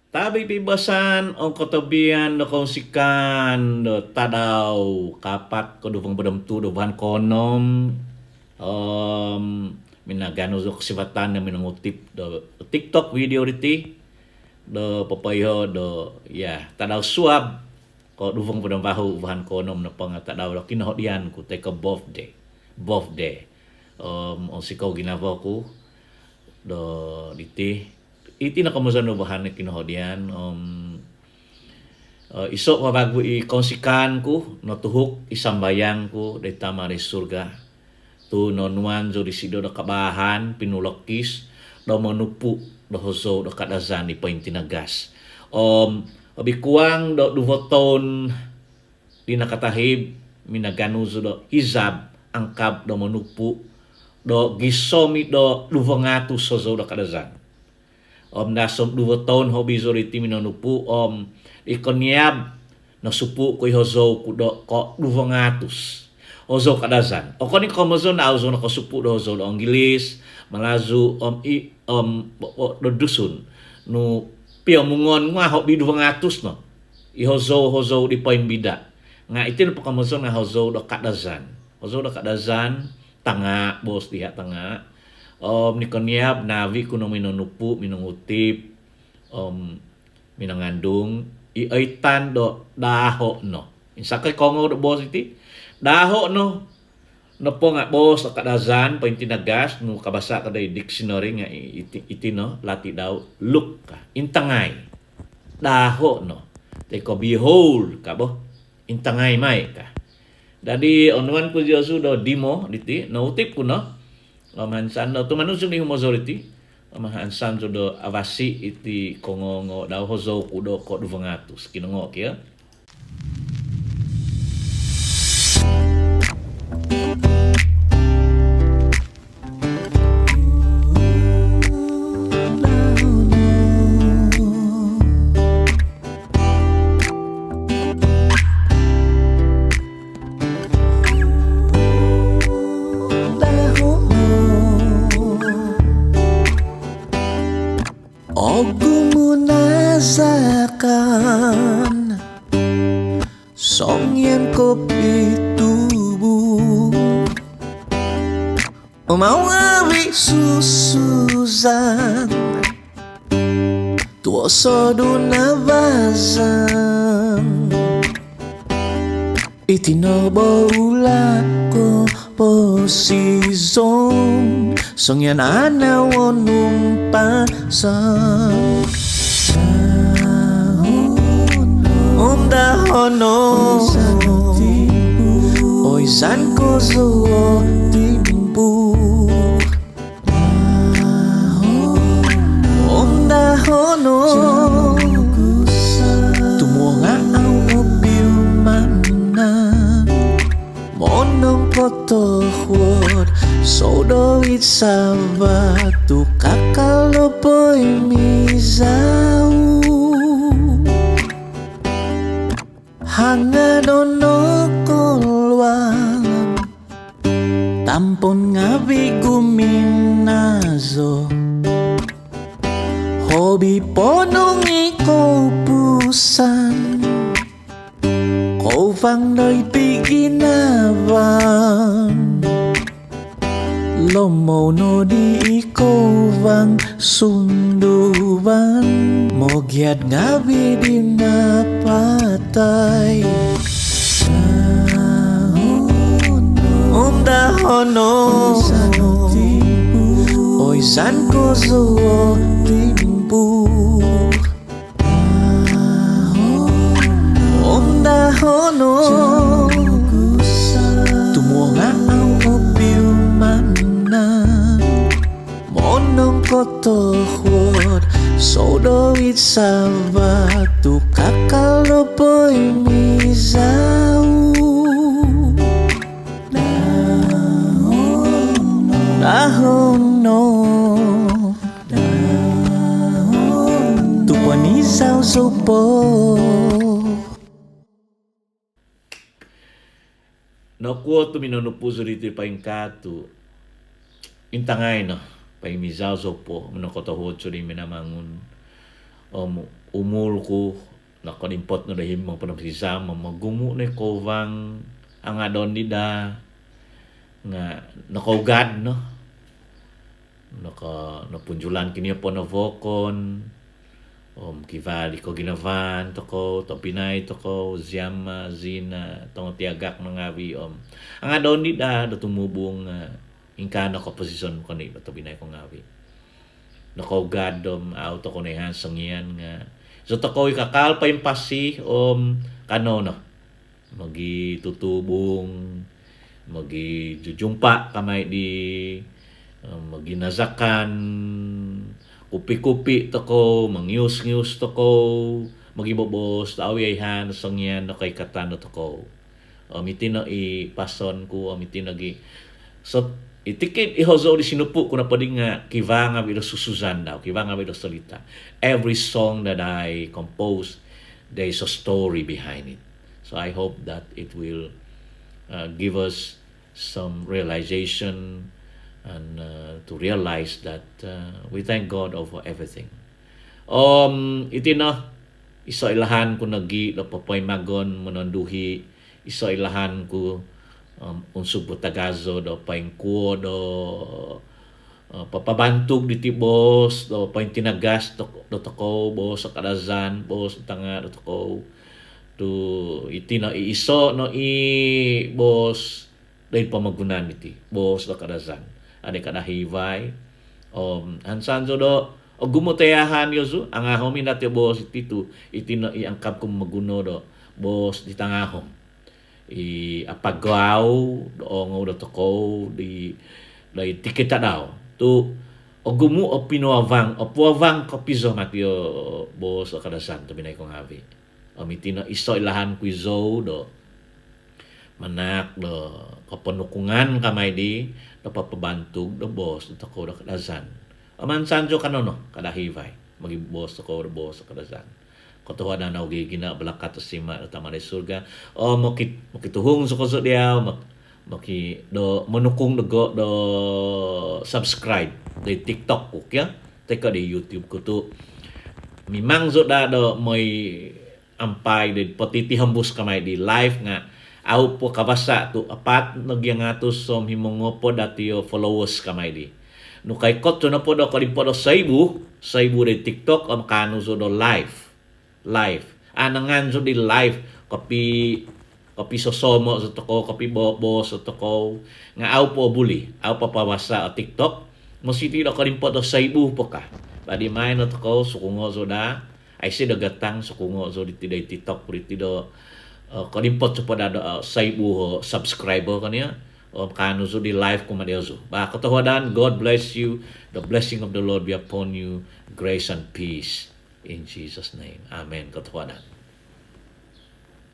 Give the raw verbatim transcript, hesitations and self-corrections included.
Tabi pibasan ong kotobian do kounsikaan do tadau kaapat ko duvong bodom tu do vuhan koonom. Om minaganu zou kosivatan do minongutip do TikTok video diti do popoiho do, ya, tadau suab ko duvong bodom vahu vuhan koonom nopo nga tadau do kinohodian ku toi ko birthday. Birthday. Om onsikou ginavo ku do diti. Iti no komozon do vuhan kinohodian, om iso po vagu i kounsikaan ku notuhuk i sambayang ku di Tama di surga. Tu nonuan zou disido do kabaahan pinulokis do monupu do hozou do Kadazan di pointinagas. Om obi kuang do duvo toun di nakatahib, minaganu zou do hizab angkab do monupu do gisom i do duvo ngatus hozou do Kadazan. Om dasom duvo toun hobi zou diti minonupu, om di koniab nosupu ku i hozou ku do ko duvo ngatus hozou Kadazan. Okon i komozon au zou nokosupu do hozou do Onggilis, Malazu, om i, om do Dusun. Nu piomungon nga hobi duvo ngatus no i hozou-hozou di poimbida. Nga iti nopo komozon nga hozou do Kadazan. Hozou do Kadazan, Tanga, boos diha Tanga. Om ni koniab naavi ku no minonupu, minongutip, om minangandung i oitan do Daaho no. Insakai kongou do boos iti. Daaho no nopo nga boos do Kadazan pointinagas, nu kabasa ko do i dictionary nga iti, iti no lati dau, look ka, intangai. Daaho no toi ko behold ka bo, intangai mai ka. Dadi onuan ku diozu do dimo diti, noutip ku no. Om hansan do tumanud zou di humozou diti, om hansan zou do avasi iti kongongo dau hozou ku do ko duvo ngatus. Kinongo kio. Ogumu nazakan songian kopitubu, umawari susuzan tuosodu navazan. Iti no boula ko posizon songian ana wonumpa sang. Om dahono, oizan ko zuo timpu. Om dahono, tumuonga au opiumanan. Monong kotohuod soudowit savat tu kakal do poimizau. Hanga dono koluangan tampon ngavi guminazo. Hobi ponong i koupusan. Kouvang doid piginavan. Lomou no di i kouvang sunduvan. Mogiad ngavi di napatai. Om dahono, oizan ko zuo timpu. Om dahono, tumuonga au opiumanan. Monong kotohuod soudowit savat tu kakal do poimizau. Dahono, tu poimizau zou po. Nokuo tu minonupu zou diti poingkaa tu intangai no poimizau zou po, monong kotohuod zou di Minamangun. Om umul ku nokodimpot no do himo podomsizam om ogumu' no i kouvang angadon di daa nga' nokougad no. Noko nopunjulan kinio po no vokon om kivaa di koginavaan tokou, tobpinai tokou, ziama', zina', tongotiagak no ngavi' om angadon di daa do tumubung nga' ingkaa no koposizon koni' do tobpinai ko ngavi'. Nokougad om au' tokou noihaan songian nga' iso tokou i kakal poimpasi om kanou no mogitutubung, mogijujumpa' kamai di, moginazakan, kupi-kupi tokou, mongius-ngius tokou, mogiboboos do au' i' noihaan songian do koikatan do tokou. Om iti no i pason ku, om iti nogi' so i tikid i hozou di sinupu' ku nopo di nga' kivaa ngavi' do susuzan dau, kivaa ngavi' do solita'. Every song that I compose, there is a story behind it. So I hope that it will, uh, give us some realization and, uh, to realize that, uh, we thank God over everything. Om iti no iso' i lahan ku nogi' do popoimagon mononduhi', iso' i lahan ku, um, unsug potagazo do poingkuo do, uh, papabantug diti boos do pointinagas do, do tokou, boos do Kadazan, boos do tanga' do tokou. Tu iti no i iso' no i boos do id pomogunan iti, boos do Kadazan. Adi' kada' hivai. Om hansan zou do ogumu' toihaan iozu, angahom i' dati' o boos iti tu iti no i angkab ku momoguno do boos di tangahom. I apagau do oongou do tokou di, do i tikid tadau tu ogumu' o pinuavang, o puavang kopizo mati' o boos do Kadazan tobpinai ko ngavi'. Om iti no iso' i lahan ku izou do manahak do koponukungan kamai di do papabantug do boos do tokou do Kadazan. Om hansan zou kanou no kada' hivai mogiboos tokou do boos do Kadazan. Kotohuadan au' gi gina' balakat do sima' do Tama' di surga. Om moki, mokituhung zou kozo diau, mok, moki do monukung do go, do subscribe di TikTok ku kio, toi ko di YouTube ku tu mimang zou daa do moi ampai di potitihombus kamai di live nga' au' po kabasa' tu apat nogi' angatus om himo ngopod dati' o followers kamai di. Nu koikot zou nopo do kodimpot do soibu, soibu di TikTok om kaanu zou do live. Live. Anangan zou di live kopi, kopisosomo' zou tokou, kopiboos zou tokou. Nga' au' po buli, au' po pabasa' o TikTok. Mositi' do kodimpot do soibu po ka. Badi main no tokou, sukungo' zou daa. Aiso do gatang, sukungo' zou diti do TikTok, diti do, eh, kodimpot zou po daa do, eh, soibu o subscriber kan io. Om kaanu zou di live kumaa diozu. Bah, kotohuadan, God bless you. The blessing of the Lord be upon you. Grace and peace. In Jesus' name. Amen. Kotohuadan.